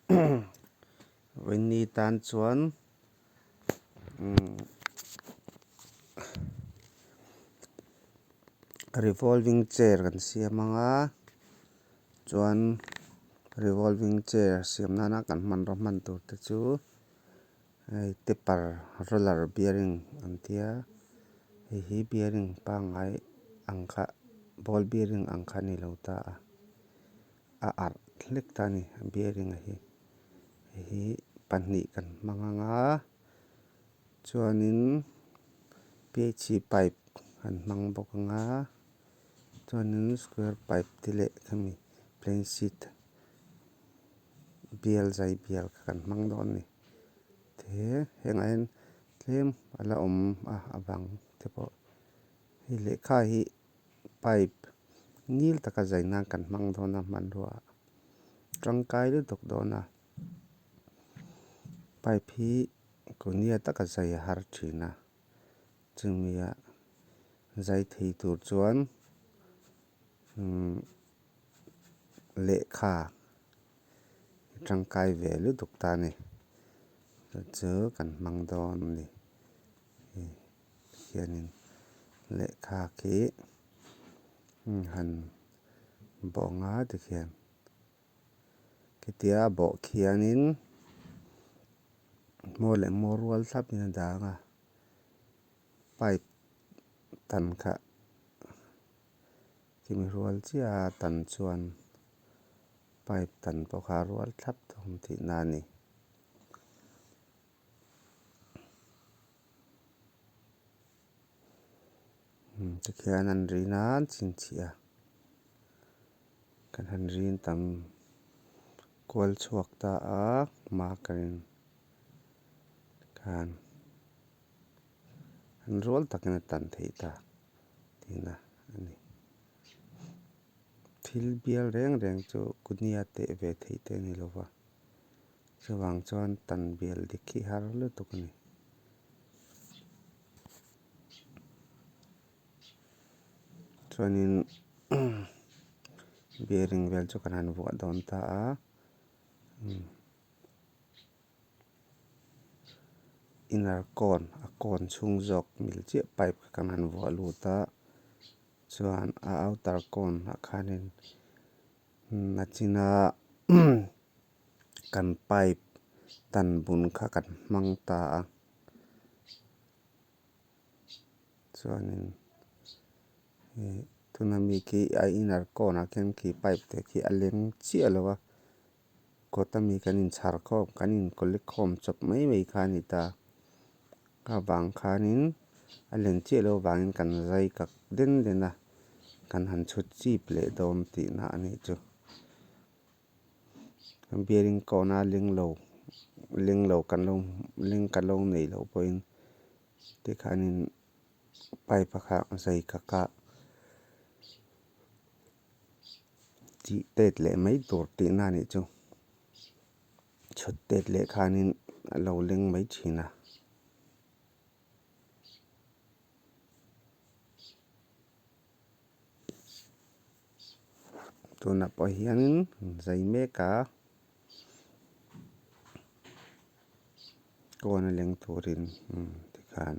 Vawiinni tan chuan revolving chair kan siam ang a chuan revolving chair siam nana kan hmanraw hman tur te chu hei taper roller bearing an tia hei hi bearing pangngai ang kha ball bearing ang kha a ni lo ta a. A arh hlek ta a ni a bearing a hi hei hi pahnih kan hmang ang a chuanin P H C pipe kan hmang bawk ang a chuanin square pipe te leh khami plain sheet bial zai bial kha kan hmang dawn a ni te hengah hian tlem a la awm a a bang te pawh hei lehkha hi. Pipe ngil taka zai nan kan hmang dawn a hmanrua tangkai lutuk dawn a pipe hi kunia taka zai a har thin a chumi ah zai thei tur chuan umm lehkha tangkai ve lutuk ta a ni chu chu kan hmang dawn a ni. Hianin lehkha khi han bawh anga tikhian khitia bawh khianin hmawr leh hmawr rual thlapin a dang a pipe tan kha chumi rual chiah a tan chuan pipe tan pawh kha a rual thlap thawm tihna a ni. Tikhian an rin a an chhinchhiah a kan han rin tam kual chhuak ta a marker in khan an rual takin a tan theih ta tihna a ni. Thil bial reng reng chu kutnia teh ve theih te a ni lo va. Chuvang chuan tan bial dik hi har lutuk a ni. Chuanin bearing vel chu kan han vuah dawn ta a. Inner cone a cone chhung zawk mil chiah pipe kha kan han vuah lut a. Chuan a outer cone ah khanin nachina Kan pipe tan bun kha kan hmang ta a, chuanin ih tuna mi khi a inner cone ah khian khi pipe te khi a leng chiah lo a, kawt ami kan inchhar khawm kan in collect khawm chawp mai mai kha a ni ta, a vang khanin a len chiah loh avangin kan zai kak den den a, kan han chhut chip leh dawn tihna a nih chu. Bearing kawna leng lo leng lo kan lo leng kan lo neih loh pawhin tikhanin pipe a kha zai kak a tih tet leh mai tur tihna a nih chu chhut tet leh khanin a lo leng mai thin a. Tunah pawh hianin zai mek a kawn a leng turin tikhan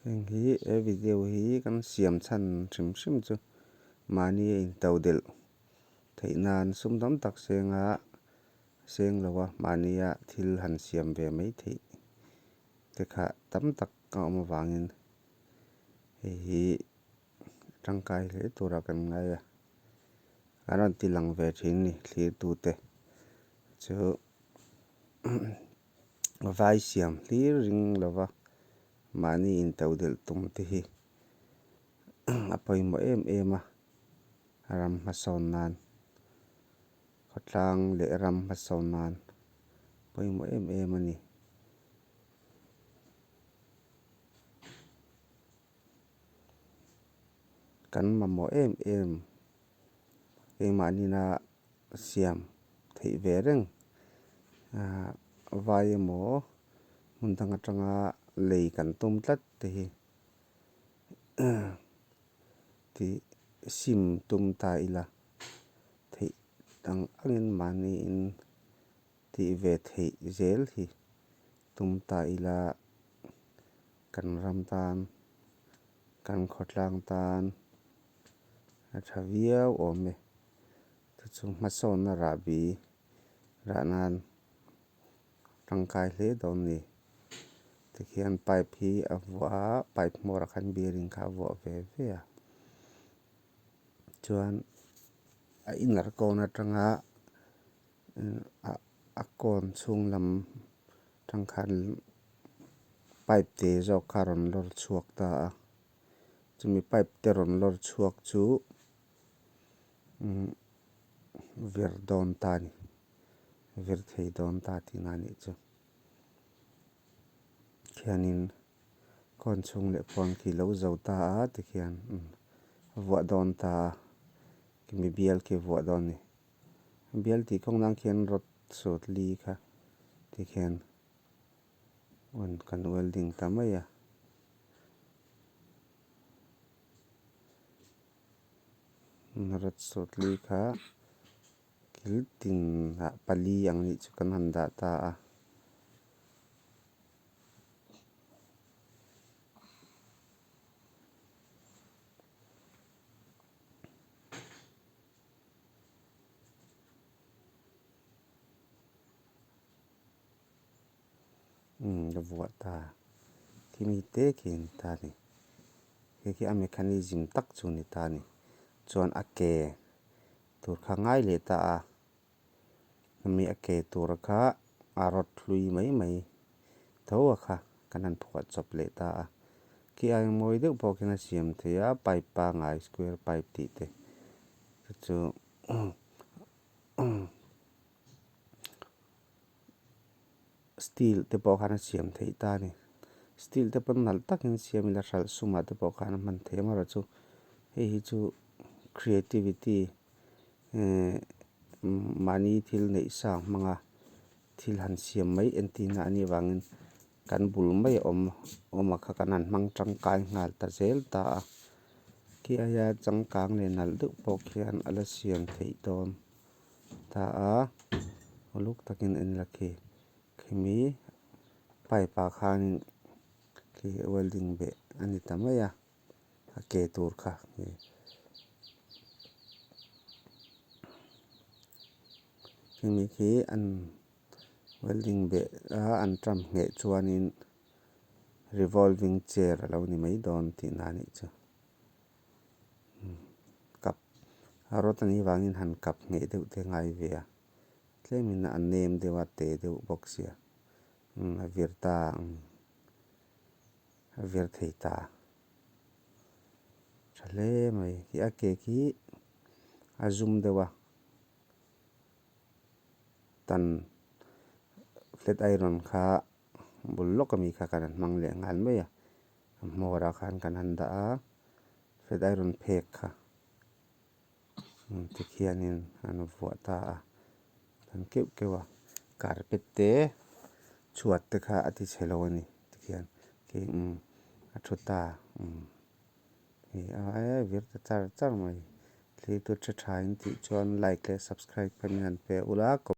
heng hi he video hi kan siam chhan hrim hrim chu mahni a in to delh theih nan sum tam tak senga seng lo a mahnia thil han siam ve mai theih te kha tam tak a awm avangin hei hi tangkai hle tura kan ngai a, a rawn ti lang ve thin a ni thlirtute chu vai siam hlir ring lova mahni intodelh tum te hi a pawimawh em em a, ram hmasawn nan khawtlang leh ram hmasawn nan pawimawh em em a ni. Kan mamawh em em keimahni ina siam theih ve reng ah vai emaw hmun dang atanga lei kan tum tlat te hi tih sim tum ta ila theih. ang angin mahniin tih ve theih zel hi tum ta ila kan ram tan kan khawtlang tan a tha viau awm e. Chu chu hmasawnna rahbi rah nan tangkai hle dawn ni. Tikhian pipe hi a vuah a pipe hmawrah khan bearing kha a vuah ve ve a chuan a inner kawn atanga a kawn chhung lam tang khan pipe te zawk kha a rawn lawr chhuak ta a chumi pipe te rawn lawr chhuak chu vir dawn ta a ni vir thei dawn ta tihna a nih chu khianin kawn chhung leh pawn khi lo zo ta a tikhian a vuah dawn ta a khimi bial khi a vuah dawn a ni bial tih kawng nan khian rod sut li kha tikhian kan welding ta mai a. Rod sut li kha kil tinah pali ang nih chu kan han dah ta a. Umm ka vuah ta khimi te khi a ni ta a ni hei khi a mechanism tak chu a ni ta a ni chuan a ke tur kha ngai leh ta a hemi a ke tur kha a rawt hlui mai mai tho a kha kan han phuah chawp leh ta a khi aia mawi deuh pawh khian a siam theih a pipe pangngai square pipe tih te chu chu steel te pawh khan a siam theih ta a ni steel te pawn nalh takin siam ila hralh sumah te pawh khan a hman theih amaherawh chu hei hi chu creativity ehh mahni thil neih sa hmanga thil han siam mai entirna a nih avangin kan bul mai a awm awm a kha kan han hmang tangkai nghal ta zel ta a khi aia changkang leh nalh deuh pawh khian a la siam theih dawn. Ta a uluk takin en la khi khimi pipe ah khanin khi welding beh a ni ta mai a a ke tur kha khimi khi an welding beh a an ṭam ngheh chuanin revolving chair a lo ni mai dawn tihna a nih chu. Kap a rawt a nih vangin han kap ngheh deuh te ngai ve a tlemin a nem deuh a te deuh bawk sia umm a vir ta umm a vir thei ta tha hle mai khi a ke khi a zum deuh a tan flat iron kha bul lawk ami kha kan han hmang leh nghal mai a. A hmawrah khan kan han dah a flat iron phek kha tikhianin an vuah ta a an keuh keuh a carpet te chhuat te kha a ti chhe lo a ni tikhian khi umm a thu ta umm hei a vir ta char char mai thlir tu tha tha in tih chuan like leh subscribe kha min han pe ula.